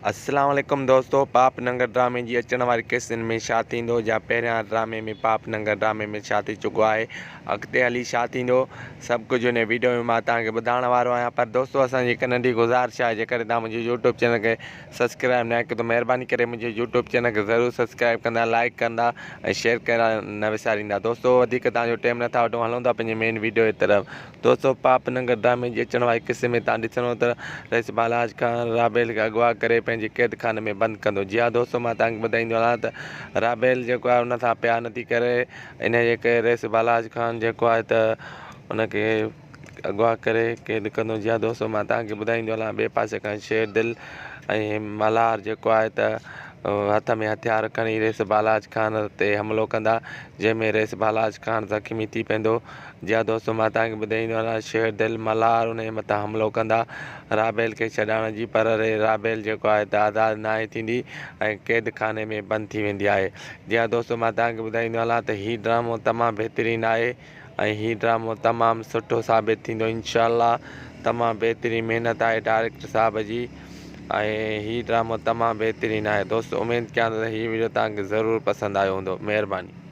اسلام عليڪم دوستو پاپ ننگر ڊرامي جي اچڻ واري قسطن ۾ ڇا ٿيندو جا پهريان ڊرامي ۾ پاپ ننگر ڊرامي ۾ ڇا ٿي چڪو آهي اڳتي هلي ڇا ٿيندو سڀ ڪجهه هن ويڊيو ۾ مان توهان کي ٻڌائڻ وارو آهيان پر دوستو اسان جي هڪ ننڍي گذارش آهي جيڪڏهن توهان منهنجي يوٽيوب چينل کي سبسڪرائب ناهي ڪيو ته مهرباني ڪري منهنجي يوٽيوب چينل کي ضرور سبسڪرائب ڪندا لائڪ ڪندا ۽ شيئر ڪرڻ نه وساريندا دوستو وڌيڪ توهان جو ٽيم نٿا وٺون هلون ٿا پنهنجي مين ويڊيو جي طرف دوستو پاپ ننگر ڊرامي جي اچڻ واري قصي ۾ توهان ڏسندو ته رئيس بالاچ خان رابيل کي اغوا ڪري پنهنجي قيد خاني ۾ بند ڪندو جي ها دوستو مان توهان کي ٻڌائيندو هلان ته رابيل جيڪو آهي ان سان پيار نٿي ڪري ان جي ڪري رئيس بالاچ خان جيڪو آهي ته ان کي اغوا ڪري قيد ڪندو جي ها دوستو مان توهان کي ٻڌائيندو هلان ٻئي پاسي کان شير دل ۽ ملهار جيڪو آهي ته هٿ ۾ هٿيار کڻي رئيس بالاچ خان تي حملو ڪندا جنهن ۾ رئيس بالاچ خان زخمي ٿي پوندو جي ها دوستو مان توهان کي ٻڌائيندو هلان شير دل ملهار ان جي مٿان حملو ڪندا رابيل کي ڇڏائڻ جي پر ري رابيل جيڪو آهي ته آزاد ناهي ٿيندي ۽ قيد خاني ۾ بند ٿي ويندي آهي جي ها دوستو مان توهان کي ٻڌائيندو هلان ته هي ڊرامو تمام بهترين آهي ۽ هي ڊرامو تمام سٺو ثابت ٿيندو انشاء الله تمام بهترين محنت آهي ڊائريڪٽر صاحب جي ۽ هي ڊرامو تمام بهترين آهي دوستو اميد ڪيان ٿو ته هي ويڊيو توهان کي ضرور پسند آيو هوندو مهرباني.